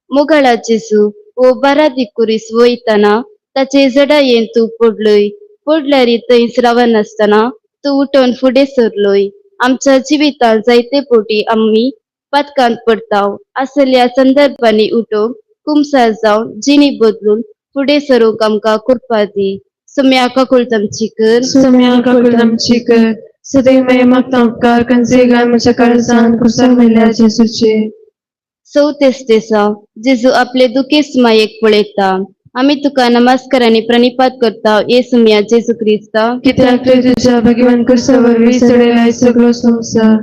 मोगाळा जेजू, वो बारादी कुरीस वयतना ताचे जडायेन तूं पडलोय. पडल्यार थंयच रावनासतना तूं उठोन फुडें सरलोय. आमच्या जिवितांत जायते पोटी आमी पातकांत पडताव. असल्या संदर्भांनी उठोवंक कुमसार जावन जिणी बदलून फुडें सरूंक आमकां कृपा दी. सुम्या काकुळट आमची कर. सुम्या काकुळट आमची कर. सदैव मागता उपकार कन्सेल्या म्हज्या काळजान कुर्सा मेल्या जेजूची. चवथेच ते साव जेजू आपले दुखेस्त मायेक पळयता. आमी तुका नमस्कार आनी प्रणिपात करता येसू मिया जेजू क्रिस्ता. कित्याक तुवें तुज्या भगवान कुर्सा वरवीं सोडलाय सगळो संवसार.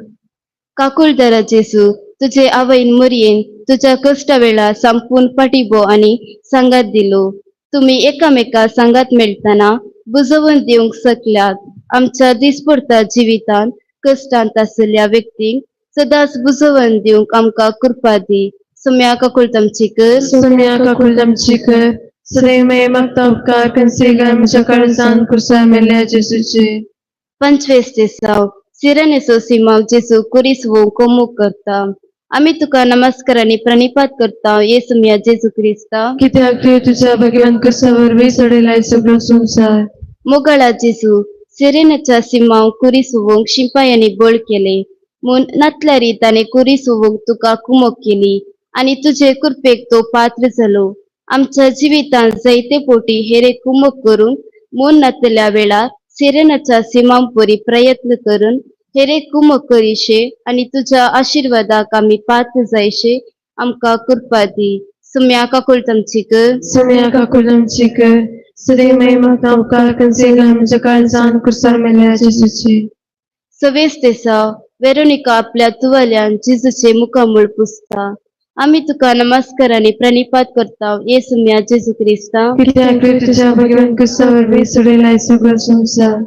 काकुळदरा जेजू, तुझे आवयन मोरयेन तुझ्या कश्टा वेळार संपूर्ण पाठिंबो आनी सांगात दिलो. तुमी एकामेका सांगात मेळटना बुजोवन दिवंक शकल्यात. आमच्या दिसपडता जिवितांत कश्टांत आशिल्ल्या व्यक्तींक सदांच बुजोवन दिवंक आमकां कृपा दी. सुम्या काकुळट आमची कर. सुम्या काकुळट आमची कर. सदैव मागता उपकार कन्सेल्या म्हज्या काळजान कुर्सा मेल्या जेजूची. पंचवीस दिसाव सिरनेचो सिमाव जेजू कुरीस वो कोमूक करता. आमी तुका नमस्कार आनी प्रणिपात करता येसू मिया जेजू क्रिस्ता. कित्याक तुवें तुज्या भगवान कुर्सा वरवीं सोडलाय सगळो संवसार. मोगाळा जेजू, सिरेनाच्या सिमाव कुरीस उवोंक शिपायांनी बळ केले म्हूण नातल्यारी ताणें कुरीस उवोंक तुका कुमक केली आनी तुजे कृपेक तो पात्र जालो. आमच्या जिवितांत जायते पोटी हेरे कुमक करून म्हूण नातल्या वेळार सिरेनाच्या सिमांपरी प्रयत्न करून हेरे कुमक करीशे आनी तुज्या आशिर्वादाक आमी पात्र जायशे आमकां कृपा दी. सुम्या काकुळट आमची कर. सुम्या काकुळट आमची कर. सदैव मागता उपकार कन्सेल्या म्हज्या काळजान कुर्सा मेल्या जेजूची. सवेस दिसा वेरोनिका आपल्या तुवाल्यान जेजूचे मुखामळ पुसता. आमी तुका नमस्कार आनी प्रणिपात करता येसू मिया जेजू क्रिस्ता. कित्याक तुवें तुज्या भगवान कुर्सा वरवीं सोडलाय सगळो संवसार.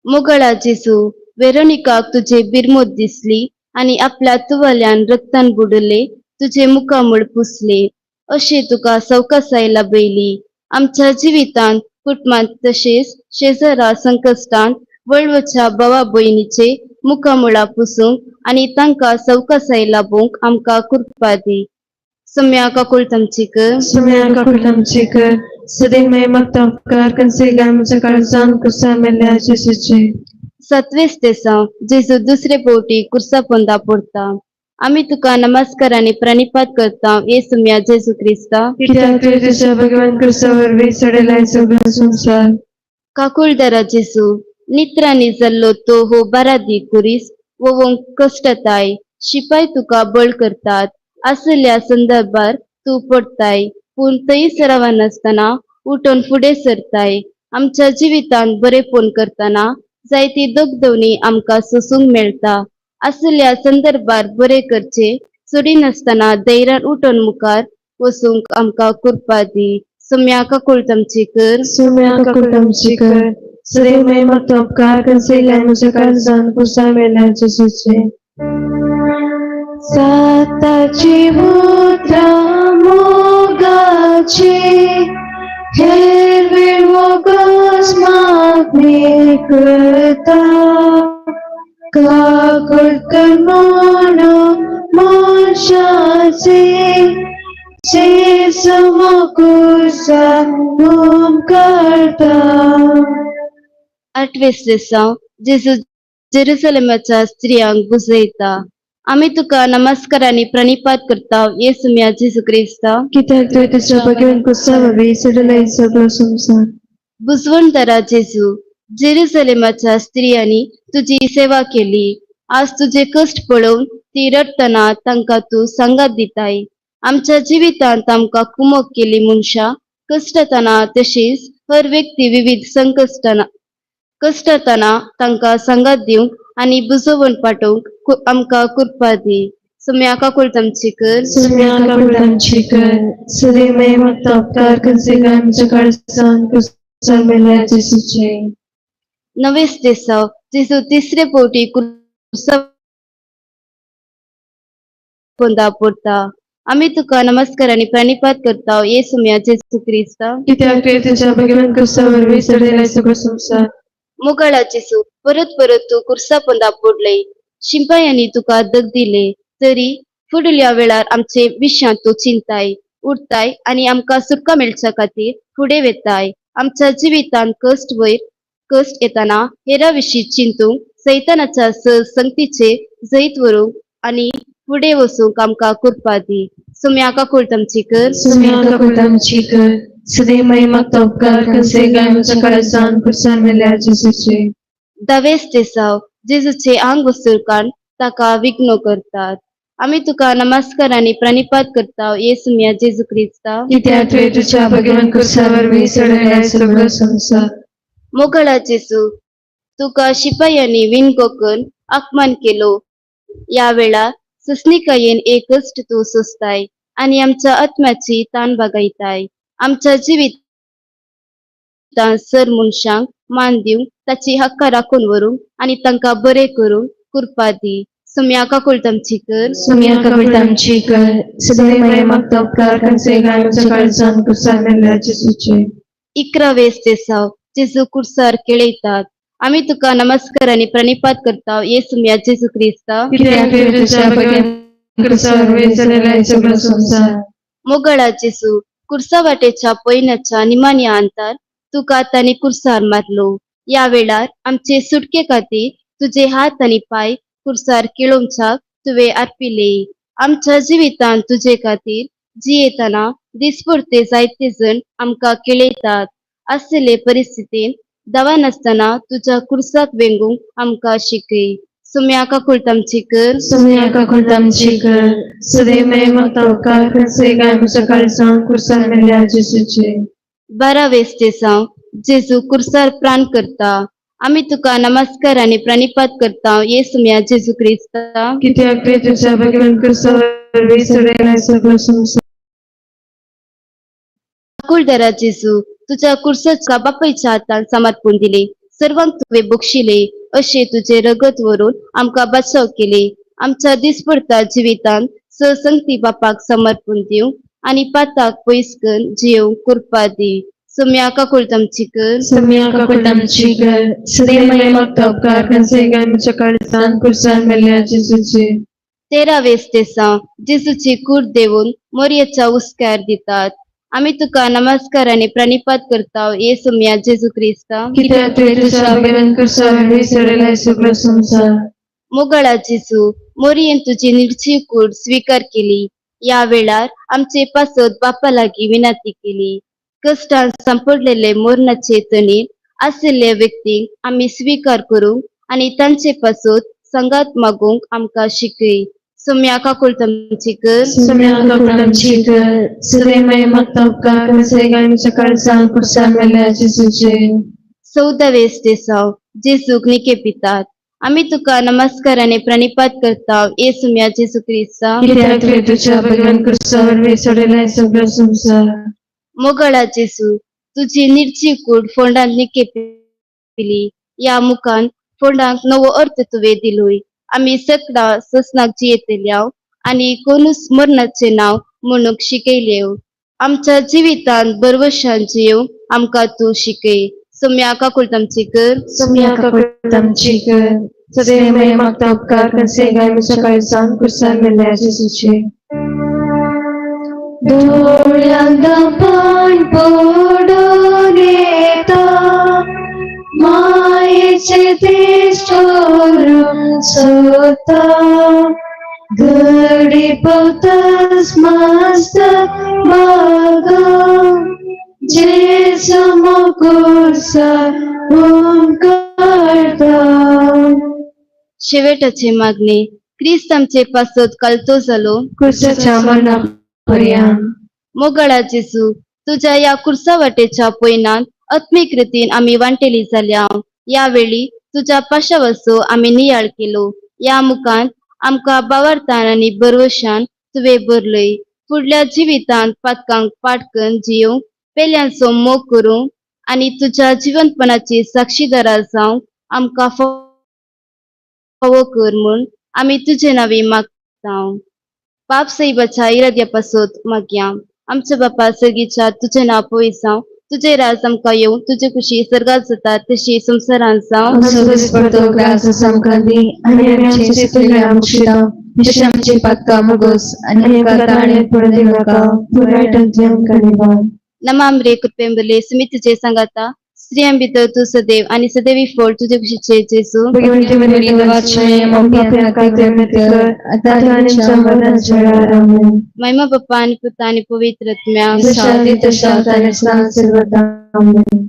मोगाळा जेजू, वेरोनिकाक तुझे बिरमोत दिसली आनी आपल्या तुवाल्यान रक्तान बुडले तुझे मुखामळ पुसले. अशी तुका सवकासाय लाभयली. आमच्या जिवितांत, कुटुंबांत तशेंच शेजरा संकश्टांत वळवच्या भावा भयणीचे मुखामुळां पुसूंक आनी तांकां सवकासाय लाबूंक आमकां कृपा दी. सम्या काकुळट आमची कर. सुम्या काकुळट आमची कर. सदैव मागता उपकार कन्सेगाय आमच्या काळजान कुर्सा मेल्या जेजूचे. सातवेंच तेसांव. जेजू दुसरे पवटी कुर्सा पोंदा पडता. आमी तुका नमस्कार आनी प्रणिपात करता, येसु म्या जेजू क्रिस्ता. कित्याक तुवें तुज्या भगवान क्रिस्ता वरवीं चडयलाय सगळो संवसार. काकुळदारा जेजू, नित्रांनी जाल्लो तो हो बारादी कुरीस वोवंक कश्टताय. शिपाय तुका बळ करतात आसल्या संदर्भार तूं पडताय, पूण थंय सरावनासतना उठून फुडें सरताय. आमच्या जिवितांत बरेपण करतना जायती दगदवणी आमकां सोसूंक मेळटा. आसल्या संदर्भार बरें करचें सोडिनासतना धैर्यान उठून मुखार वचूंक आमकां कृपा दी. सम्या काकुळट आमची कर. सुम्या काकुळट आमची कर. सदैव मागता उपकार कन्सेगाय आमच्या काळजान कुर्सा मेल्या जेजूचे. साताची मुद्रा मोगाची, हेरवीर मोगस मागणी करता, काकुळट कर म्हणून मनशाची, जेजू मोकुसा हुम करता. आठवें दिसा जेजू जेरुसलेमाच्या स्त्रियांक बुजयता. आमी तुका नमस्कार आनी प्रणिपात करता, येसु म्या जेजू क्रिस्ता. कित्याक तुवें तुज्या भगवान क्रिस्ता वरवीं चडयलाय सगळो संवसार. बुजवणदारा जेजू, जेरुसलेमाच्या स्त्रियांनी तुजी सेवा केली. आज तुजे कश्ट पळोवन ती रडटना तांकां तूं सांगात दिताय. आमच्या जिवितांत आमकां कुमक केली मनशां कश्टतना तशीच हर व्यक्ती विविध संकश्टाना कश्टतना तांकां सांगात दिवंक आनी बुजोवन पाठोवंक आमकां कृपा दी. सुम्या काकुळट आमची कर. सुम्या काकुळट आमची कर. सदैव मागता उपकार कन्सेगाय आमच्या काळजान कुर्सा मेल्या जेजूचे. नवेच देसाव. जेजू तिसरे पवटी कुर्सा पोंदा पडता. आमी तुका नमस्कार आनी प्रणिपात करता, येसु म्या जेजू क्रिस्ता. कित्याक तुवें तुज्या भगवान क्रिस्ता वरवीं चडयलाय सगळो संवसार. मोगाळा जेजू, परत परत तूं कुर्सा पोंदा पडलय. शिपायांनी तुका दग दिले तरी फुडल्या वेळार आमचे विशयांत तूं चिंताय उरताय आनी आमकां सुटका मेळच्या खातीर फुडें वेताय. आमच्या जिवितांत कश्ट वयर कश्ट येतना हेरा विशीं चिंतूंक, सैतानाच्या संगतीचे जैत व्हरूंक आनी फुडें वचूंक आमकां कृपा दी. सुम्या काकुळट आमची कर. सुम्या काकुळट आमची कर. सदैव मागता उपकार कन्सेगाय आमच्या काळजान कुर्सा मेल्या जेजूचे. दवेस देसाव. जेजूचे आंग वस्तूर काडून ताका विघ्न करतात. आमी तुका नमस्कार आनी प्रणिपात करता, येसु म्या जेजू क्रिस्ता. कित्याक तुवें तुज्या भगवान क्रिस्ता वरवीं चडयलाय सगळो संवसार. मोगाळा जेजू, तुका शिपायांनी विणगो करून अपमान केलो. या वेळार सुसणिकायेन एक कश्ट तूं सोंसताय आनी आमच्या आत्म्याची तान भागयताय. आमच्या जिवितांत सर मनशांक मान दिवंक, ताची हक्का राखून व्हरूंक आनी तांकां बरें करूंक कृपा दी. सुम्या काकुळट आमची कर. सुम्या काकुळट आमची कर. सदैव मागता उपकार कन्सेगाय आमच्या काळजान कुर्सा मेल्या जेजूचे. 11वें देसाव. जेजू कुर्सार केळयतात. आमी तुका नमस्कार आनी प्रणिपात करता, येसु म्या जेजू क्रिस्ता. कित्याक तुवें तुज्या भगवान क्रिस्ता वरवीं चडयलाय सगळो संवसार. मोगाळा जेजू, कुर्सा वाटेच्या पयनाच्या निमाण्या अंतार तुका तांणी कुर्सार मारलो. या वेळार आमचे सुटके खातीर तुजे हात आनी पांय कुर्सार केळोवच्याक तुवें अर्पिले. आमच्या जिवितांत तुजे खातीर जियेतना दिसपडते जायते जण आमकां केळयतात. आसले परिस्थितीन दवानासतना तुज्या कुर्साक वेंगूंक आमकां शिकय. सुम्या काकुळट आमची कर. सुम्या काकुळट आमची कर. सदैव मागता उपकार कन्सेगाय आमच्या काळजान कुर्सा मेल्या जेजूचे. 12वें देसांव. जेजू कुर्सार प्राण करता. आमी तुका नमस्कार आनी प्रणिपात करता, येसु म्या जेजू क्रिस्ता. कित्याक तुवें तुज्या भगवान क्रिस्ता वरवीं चडयलाय सगळो संवसार. काकुळदारा जेजू, तुझ्या कुर्साच्या बापायच्या हातान समर्पण दिले. सर्वांक तुवें बक्षिले अशें तुजें रगत व्हरून आमकां बचाव केले. आमच्या दिसपडता जिवितांत ससंगती बापाक समर्पण दिवंक आनी पाताक पयस करून जियोवंक कृपा दी. सोम्या काकुळट आमची कर. सम्या काकुळटामची कर. सदैव मागता उपकार कन्सेगाय आमच्या काळजान कुर्सान मेल्ल्या जेजूचे. तेरावे स्तेसांव जेजूची कूड देवून मोरयेच्या हुस्क्यार दितात. आमी तुका नमस्कार आनी प्रणिपात करता ये सोम्या जेजू क्रिस्ता. कित्याक तुवें तुज्या अभिनंदन कुर्सा वरवीं सोडयलाय सगळो संवसार. मोगाळा जेजू, मोरयेन तुजी निर्जीव कूड स्वीकार केली. या वेळार आमचे पासत बापा लागीं विनंती केली. कश्टान सांपडलेले मोरनाचे तणीर आशिल्ले व्यक्तींक आमी स्वीकार करूंक आनी तांचे पासत संगात मागूंक आमकां शिकय. सोम्या काकुळट आमची कर. सम्या काकुळटामची कर. सदैव मागता उपकार कन्सेगाय आमच्या काळजान कुर्सान मेल्ल्या जेजूचे. चौदावे स्तेसांव जेजूक निके पितात. आमी तुका नमस्कार आनी प्रणिपात करता ये सुम्या जेजू क्रिस्ता. कित्याक तुवें तुज्या भगवान कुर्सा वरवीं सोडयलाय सगळो संवसार. मोगाळा जेजू, तुजी निर्जीव कूड फोंडांत निके पिली. ह्या मुखान फोंडांक नवो अर्थ तुवें दिलोय. आमी सकडां ससनाक जियेतल्याव आनी कोणूच मरणाचें नांव म्हणूंक शिकयलेव. आमच्या जिवितांत बरवशान जियोवंक आमकां तूं शिकय. सोम्या काकुळट आमची कर. सम्या काकुळटामची कर. सदैव मागता उपकार कन्सेगाय आमच्या काळजान कुर्सान मेल्ल्या जेजूचे. दोळ्यांत पाण पडून येता मायेचे दिश्ट करून सोदता घडी पावताच मस्त बागा जेजू कुर्सा करता. शेवटाचे मागणे. क्रिस्त आमचे पासत कालतो जालो. कुर्साच्या मरणा पर्यंत. मोगाळा जेजू, तुज्या ह्या कुर्सा वाटेच्या पयनांत आत्मीक रितीन आमी वांटेली जाल्या. ह्या वेळी तुज्या पाशावाचो आमी नियाळ केलो. ह्या मुखान आमकां बावार्थान आनी बरवशान तुवें भरलय. फुडल्या जिवितांत पातकांक पाट करून जियोवंक, पेल्यांचो मोग करूंक आनी तुज्या जिवंतपणाची साक्षीदारा जावंक आमकां फावो कर म्हूण आमी तुजे नांवी मागता. पाप साहेबाच्या इराद्या पासत मागया. आमच्या बापा सर्गीच्या, तुजें नांव पवित्र जावं, तुजें राज आमकां येवं, तुजे खुशी सर्गात जाता तशी संवसारांत जावं. आमचो दिसपडतो ग्रास आमकां दी आनी आमी आमचे चुकलेल्या आमक्षिता तशें आमची पातकां मुगोस आनी आमकां ताणें पडूं दिनाका, पूण वायटांतल्यान आमकां निवार. नमाम रे कृपेंबले, सुमी तुझे सांगाता, स्त्रियां भितर तूं सदैव आनी सदैवी फळ तुजे कुशीचे जेजू. भगवंती मरियम देवाचे पापी खातीर विनंती कर आता आनी आमच्या मरणाच्या वेळार. आमेन. महिमा बाप्पा आनी पुता आनी पवित्र आत्म्या. जशा आदी तशा आता आनी सदां सर्वदा. आमेन.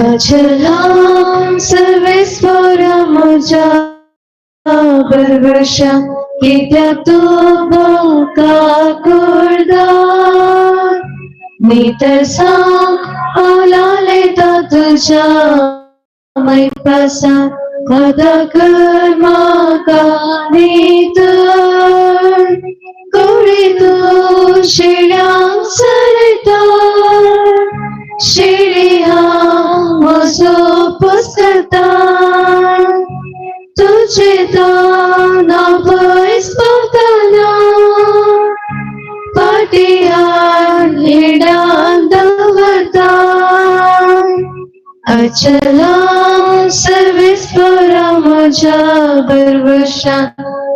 अचलां सर्वेस्पर म्हज्या भरवशा कित्याक तूं म्हाका कुळदार नितळसाण पावलां लेता तुज्या मैपासा आतां कर म्हाका नितळ. कुडी तूं शिळ्यांक चलयता शिळी हांव म्हजो पुसता तुजे दान पयस पावतना फाटीं हाड हिडान दवरता. अचला सर्वेस्परा म्हज्या भरवशा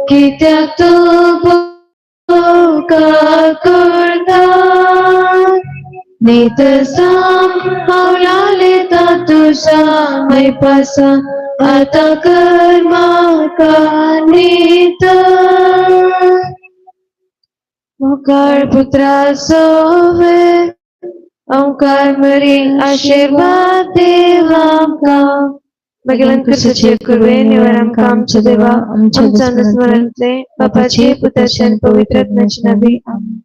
कित्याक तूं उपकार करता नितळसाण पावलां लेता तुज्या मैपासा आतां कर म्हाका नितळ. मुखार पुत्राचो ओंकार मरी आशिर्वाद देवा आमकां. भगवान क्रिस्ताचे कृपे निवार आमकां आमच्या देवा आमच्या स्मरणांतले बापाचे पुताचे आनी पवित्र आत्म्याचे नांवी. आमेन.